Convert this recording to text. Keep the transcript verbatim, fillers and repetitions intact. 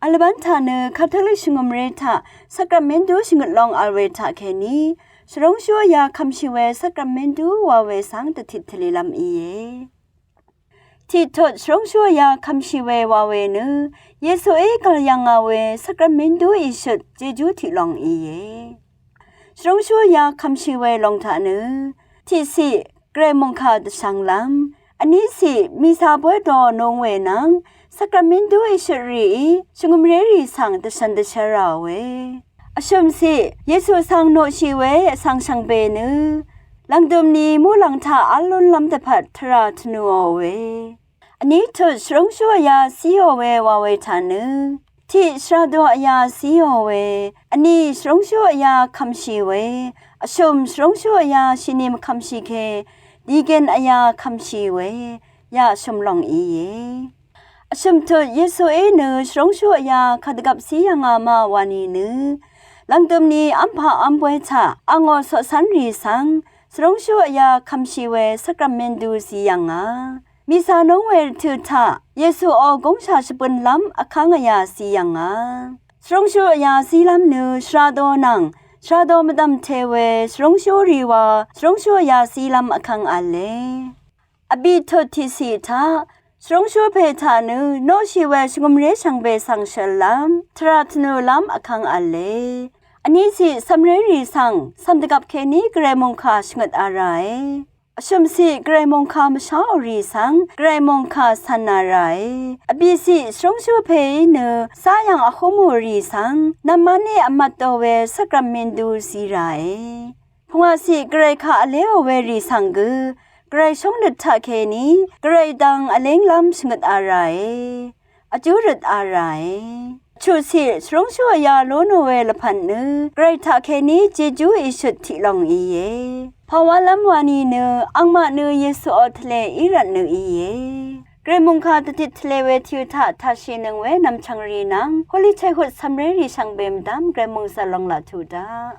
Vlvbán taq nø Katolik shvngø̀mré taq sakramentu shvngøt long vl we taqkèní shvrúngshú vyá kvmshì we sakramentu wa we svng dvtit tvlilv́m íe. Tiqtut shvrúngshú vyá kvmshì we wa we nø Yesuí gv̀l yv̀ngà we sakramentu ìshøt jejú tiq long íe. Shvrúngshú vyá kvmshì we long taq nø tiqciq Gvray mòngkà dvshvnglv́m, vníciq mìcā bóy do nung we nvng sakramentu ìshøt rìí shvngø̀mré rì svng dvshvn dvshv́r ràòe. Vshø̀mciq Yesu svng noqshì we vsvng shvngbe nø lv̀ngdø̀m ni muqlàng taq v́l lúnlv́m dvpvt tvrà tvnùòe. Vní tut shvrúngshú vyá zíò we wa we taq nø tiq shvrado vyá zíò we, vní shvrúngshú vyá kvmshì we, vshø̀m shvrúngshú vyá shini mvkvmshì ke digèn vyá kvmshì we, yaq vshø̀m long íe. Vshø̀m tut Yesuí nø shvrúngshú vyá kàdvgvp zí yv̀ngà ma wa nìnø lv̀ngdø̀m ni v́mpaq v́m bóy taq angò coqcv́nrì svng shvrúngshú vyá kvmshì we sakramentu zí yv̀ngà. Mìcā nung we rvtø̀ taq Yesuò gúngshà shvbønlv́m vkv́ng vyá zí yv̀ngà. Shvrúngshú vyá zílv́m nø shvrado nvng shvrado mvdv̀mte we shvrúngshú rì wa shvrúngshú vyá zílv́m vkv́ng v̄le. Vbì tut tiqciq taq shvrúngshú pè taq nø noqshì we shvngø̀mré shvngbe svng shøllv́m tvrà tvnùlv́m vkv́ng v̄le. Vníciq cv̀mré rì svng cv̀m dvgvp kèní Gvray mòngkà shvngøt v̄l ràe. Vshø̀mciq Gvray mòngkà mvsháò rì svng Gvray mòngkà cv̀n v̄l ràe. Vbìciq shvrúngshú pèí nø záyv̀ng vhúmò rì svng nv̀mmáni vmvt do we sakramentu zí ràe. Pungwàciq Gvray kaq vléò we rì svng gø Gvray shóngnøt taqkèní Gvray dang vlénglv́m shvngøt v̄l ràe. Vjú røt v̄l ràe. Chuqciq shvrúngshú vyá lú nò we lvpat nø Gvray taqkèní jejú ìshøt tiq long íe. Pàwálv́m wa nìnø angmaq nø Yesuò tvlē í rvtnø íe. Gvray mòngkà dvtit tvlē we tvyø̄ taq taqshìnøng we nv̀mchv̀ng rì nvng holy childhood cv̀mré rì shvngbe mvdv́m Gvray mòngzv̀l long laq tuq daq.